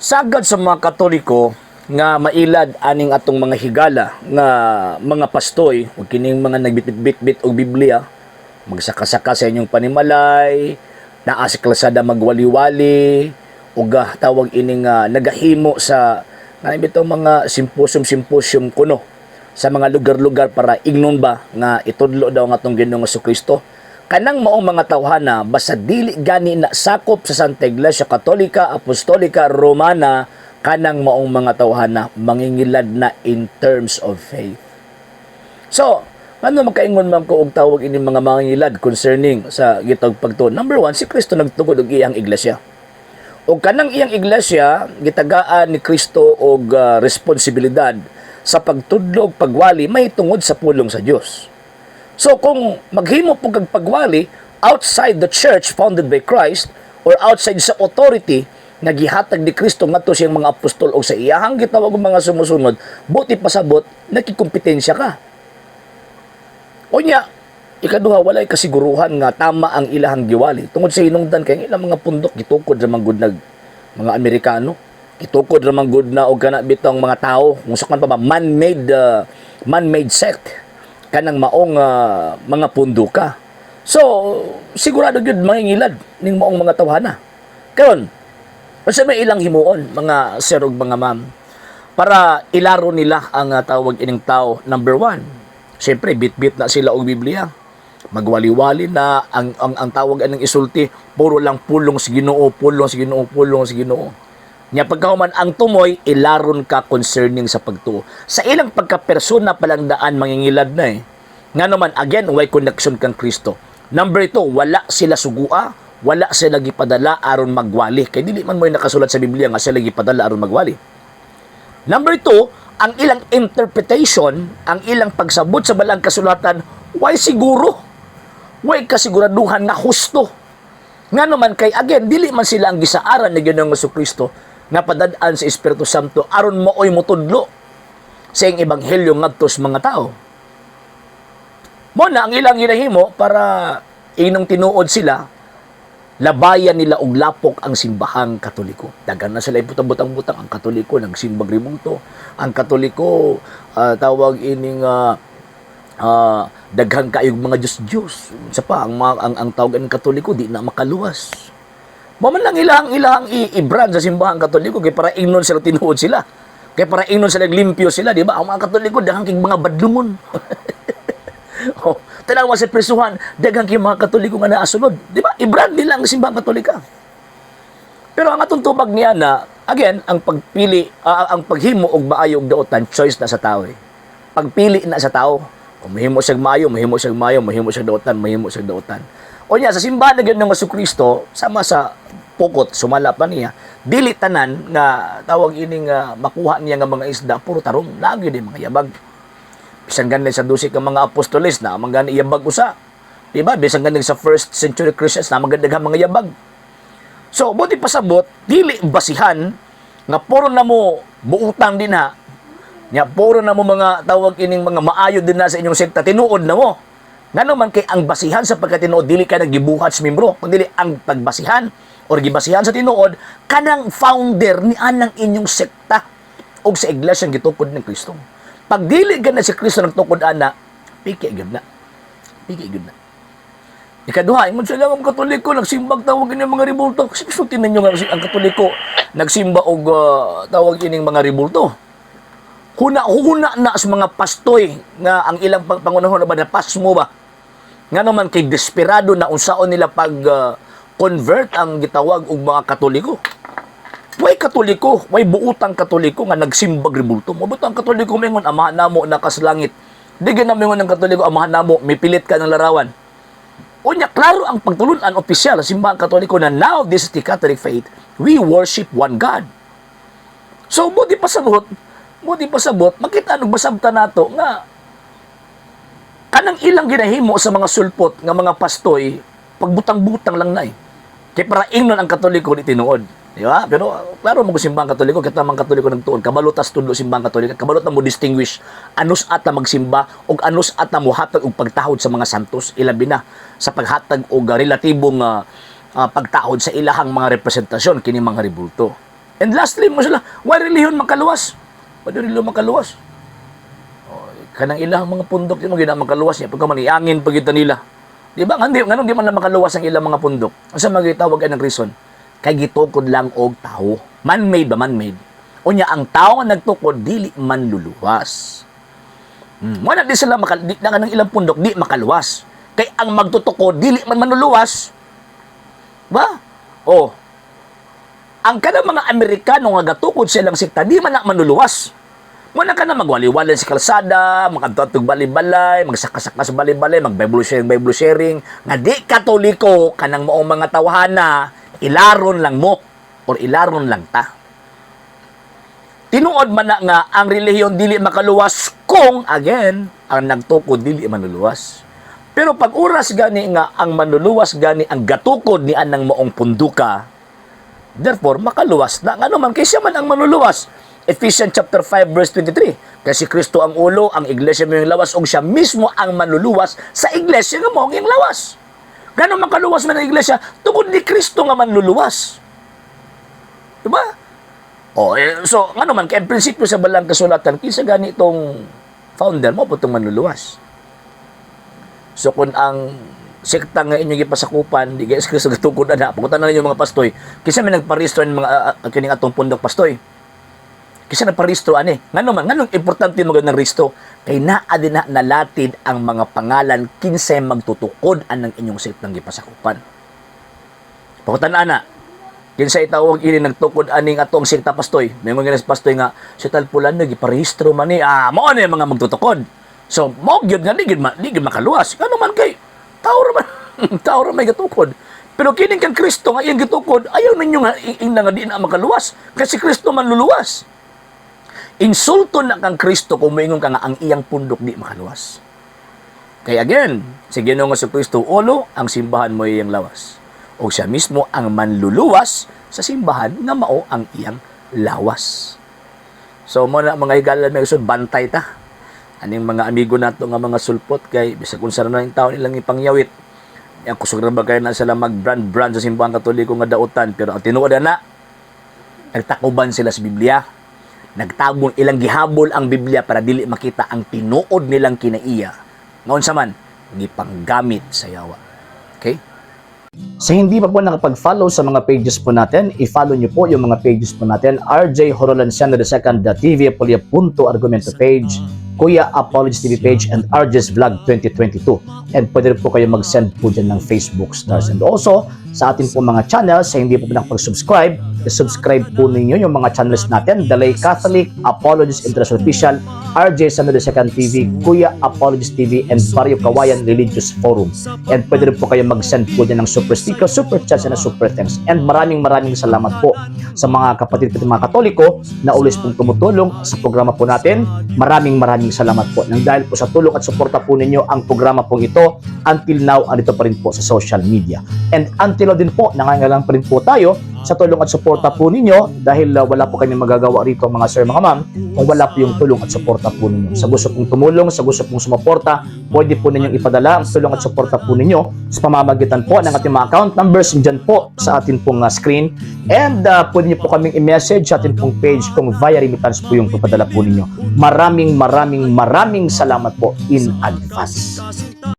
Sagad sa mga Katoliko nga mailad aning atong mga higala nga mga pastoy ug kining mga nagbitbit-bitbit og Biblia, magsaka-saka sa inyong panimalay, naa sa kalsada magwali-wali ug tawag ining nagahimo sa nga bitong mga symposium symposium kuno sa mga lugar-lugar para ingnon ba nga itudlo daw ang atong Ginoong Kristo, kanang maong mga tawhana, basta dili gani na sakop sa Santa Iglesia Katolika Apostolika Romana, kanang maong mga tawhana mangingilad na in terms of faith. So, ano makaingon man ko og tawag ini mga mangingilad concerning sa gitawag pagtuo? Number one, si Kristo nagtukod og iyang iglesia. Og kanang iyang iglesia, gitagaan ni Kristo og responsibilidad sa pagtudlo og pagwali mahitungod sa pulong sa Dios. So kung maghimo po kag pagwali outside the church founded by Christ or outside sa authority nga gihatag ni Kristo ngadto sa iyang mga apostol o sa iyahang gitawag og mga sumusunod, buot pasabot nakikompetensya ka. Unya, ikaduha, walay kasiguruhan nga tama ang ilahang giwali. Tungod sa hinungdan kay ang ilang mga pundok gitukod ra man gud nag mga Amerikano. Gitukod ra man gud na og kana bitong mga tao, kung sa pa ba man-made sect kanang maong mga punduka. So, sigurado gyud mangingilad ning maong mga tawhana. Karon, unsa may ilang himuon, mga sir ug mga ma'am, para ilaro nila ang tawag ining tao? Number one, siyempre, bit-bit na sila og Biblia. Magwali-wali na ang tawag anang isulti, puro lang pulong sa Ginoo, pulong sa Ginoo, pulong sa Ginoo. Nya pagkahuman ang tumoy, ilaron ka concerning sa pagtuo. Sa ilang pagkapersona pa lang daan mangingilad na eh. Nga naman, again, way connection kang Kristo. Number two, wala sila sugua, wala sila gipadala aron magwali. Kay dili man mo nakasulat sa Biblia nga sila gipadala aron magwali. Number two, ang ilang interpretation, ang ilang pagsabot sa balang kasulatan, way siguro. Way kasiguraduhan nga husto. Nga naman kay again, dili man sila ang gisaaran ni Ginoong Kristo nga padad-an sa Espiritu Santo aron maoy motudlo sa iyang ebanghelyo ngadto sa mga tao. Mo na ang ilang ginahimo para inong tinuod sila, labayan nila og lapok ang simbahang Katoliko. Daghan na sila ibutang-butang-butang ang Katoliko nagsimbag rebulto. Ang Katoliko tawag ining daghan kaayog mga Diyos-Diyos. Sa pa ang, mga, ang tawag ng Katoliko di na makaluwas. Mo man lang ilang ilang i-brand sa simbahang Katoliko kay para ingnon sila tinuod sila. Kay para ingnon sila limpyo sila, di ba? Ang mga Katoliko daghan kay mga badlungon. Oh, tanawa sa presuhan, daghan kay mga Katoliko nga naasulod. Di ba? I-brand nila ang simbahang Katolika. Pero ang atong tubag niya na, again, ang pagpili, ang paghimo og maayo og daotan, choice na sa tao eh. Pagpili na sa tao. Kung mahimo siyang maayo, mahimo siyang maayo, mahimo siyang daotan, mahimo siyang daotan. O niya, sa simbahan na ng Kristo, sama sa pukot, sumala pa niya, dili tanan nga tawag ining makuha niya nga mga isda, puro tarong, lagi din mga yabag. Bisan gani sa 12 ka mga apostoles na man gani yabag usa. Diba? Bisan gani sa first century Christians na man gani mga yabag. So, buot pasabot, dili basihan nga puro na mo buutang din ha. Nya puro na mo mga tawag ining mga maayo din na sa inyong sekta, tinuod na mo. Ngano man kay ang basihan sa pagkatinuod dili ka naggibuhat sa membro, kundi ang pagbasihan or gibasihan sa tinuod kanang founder ni anang inyong sekta og sa iglesia gitukod ni Kristo. Pag dili gana si Kristo nagtukod ana, piki gyud na. Piki gyud na. Ikaduha, ingon sila ang Katoliko nagsimbag tawag ini mga rebulto. Kasi gusto tinan nyo nga ang Katoliko nagsimba og tawag ining mga rebulto. Huna-huna na sa mga pastoy nga ang ilang pangunahon na ba na pasmo ba? Nga naman kay desperado na unsaon nila pag convert ang gitawag og mga Katoliko. Way Katoliko, way buutang Katoliko nga nagsimbag rebulto. Mabot ang Katoliko mingon, "Amahan namo na sa langit." Di gina mingon ang Katoliko, "Amahan namo, may pilit ka ng larawan." Unya, klaro ang pagtulunan opisyal sa simbahang Katoliko na now this is the Catholic faith, we worship one God. So, buot pasabot, makita nung basabta nato nga kanang ilang ginahimo sa mga sulpot nga mga pastoy, pagbutang-butang lang na eh. Kay para ingnon ang Katoliko di tinuod. Di ba? Pero klaro mo simbang Katoliko, kita man Katoliko nagtuon, kabalo tas tudlo simbang Katoliko, kabalo ta mo distinguish anus ata magsimba og anus ata mo hatag og pagtahod sa mga santos, ilabi na sa paghatag og relatibong pagtahod sa ilahang mga representasyon kini mga rebulto. And lastly mo sila, why relihiyon makaluwas? Why relihiyon makaluwas? Oh, kanang ilang mga pundok yung mga makaluwas niya pagka man iangin pagita nila. Di ba? Ngano nganong di man na makaluwas ang ilang mga pundok? Asa magitawag ang reason? Kay gitukod lang og tao. Man-made ba, man-made? Unya ang tao nga nagtukod dili man luluwas. Wala di sila maka, di, na ng ilang pundok di makaluwas. Kay ang magtutukod dili man manuluwas. Ba? Oh. Ang kanang mga Amerikano nga gatukod silang sekta di man na manuluwas. Muna ka na magwali-wali sa kalsada, makadtog balay-balay, magsaka-saka sa balay-balay, mag-Bible sharing, Bible sharing, nga di Katoliko, kanang maong mga tawhana, ilaron lang mo, or ilaron lang ta. Tinuod man na nga ang relihiyon dili makaluwas kung, again, ang nagtukod dili manuluwas. Pero pag oras gani nga ang manluluwas gani ang gatukod ni anang maong punduka, therefore makaluwas na. Ngano man kay siya man ang manluluwas. Ephesians chapter 5 verse 23. Kasi Kristo ang ulo, ang iglesia mo yung lawas, ug siya mismo ang manluluwas sa iglesia nga mao ang iyang lawas. Gano makaluwas man ang iglesia? Tungod ni Kristo nga manluluwas. Diba? Oh, eh, so ngano man kay ang prinsipyo sa Balaang Kasulatan, kinsa gani itong founder mo po itong manluluwas. So kung ang sekta nga inyong gipasakupan, di guys Kristo gatukod ana, pagutan na ninyo mga pastoy. Kinsa may nagparehistro ng mga kining atong pundok, pastoy? Kinsa nagparehistro ani? Ngano man, nganong importante mo ng rehisto? Kay naa din na nalatid ang mga pangalan kinsay magtutukod anang inyong sektang gipasakupan. Pagutan ana, kinsa itawag ini nagtukod aning atong sekta, pastoy? May mga pastoy nga si tal pulano giparehistro man ni, mao na yung mga magtutukod. So mao gyud nga di gyud makaluwas. Ngano man kay tao ra man, tao ra may gatukod. Pero kining kang Kristo nga iyang gitukod, ayaw ninyo nga ingna nga di na makaluwas kasi Kristo man luluwas. Insulto na kang Kristo kung moingon ka nga ang iyang pundok di makaluwas. Kaya again, si Ginoong Kristo ulo, ang simbahan mo iyang lawas. O siya mismo ang manluluwas sa simbahan nga mao ang iyang lawas. So mo na, mga higala, may sud bantay ta. Aning mga amigo nato nga mga sulpot kay bisag unsa na yung taon ilang ipangyawit. Yang kusog ra ba kayo na sila mag-brand brand sa Simbahang Katoliko nga dautan, pero ang tinuod na nagtakuban sila sa Biblia. Nagtabon, ilang gihabol ang Biblia para dili makita ang tinuod nilang kinaiya. Ngaon sa man, gipanggamit sa yawa. Okay? Sa hindi pa po nakapag-follow sa mga pages po natin, i-follow nyo po yung mga pages po natin. RJ Horolanciano II, TV Apolia Punto Argumento page, Kuya Apologies TV page, and RJ's Vlog 2022. And pwede rin po kayo mag-send po dyan ng Facebook stars. And also, sa atin po mga channels, sa hindi po nakapag-subscribe, i-subscribe po ninyo yung mga channels natin: The Lay Catholic, Apologies International Official, RJ Samuel II TV, Kuya Apologies TV, and Barrio Kawayan Religious Forum. And pwede rin po kayo mag-send po dyan ng super sticker, super chats, and super thanks. And maraming maraming salamat po sa mga kapatid ko mga Katoliko na always pong tumutulong sa programa po natin. Maraming maraming salamat po. Nang dahil po sa tulong at suporta po ninyo, ang programa pong ito until now andito pa rin po sa social media. And until now din po, nangangailangan pa rin po tayo sa tulong at suporta po ninyo dahil wala po kami magagawa rito, mga sir, mga ma'am, kung wala po yung tulong at suporta po ninyo. Sa gusto pong tumulong, sa gusto pong sumuporta, pwede po ninyong ipadala ang tulong at suporta po ninyo sa pamamagitan po ng ating mga account numbers dyan po sa atin pong screen. And pwede niyo po kaming i-message sa atin pong page kung via remittance po yung papadala po ninyo. Maraming maraming maraming salamat po in advance.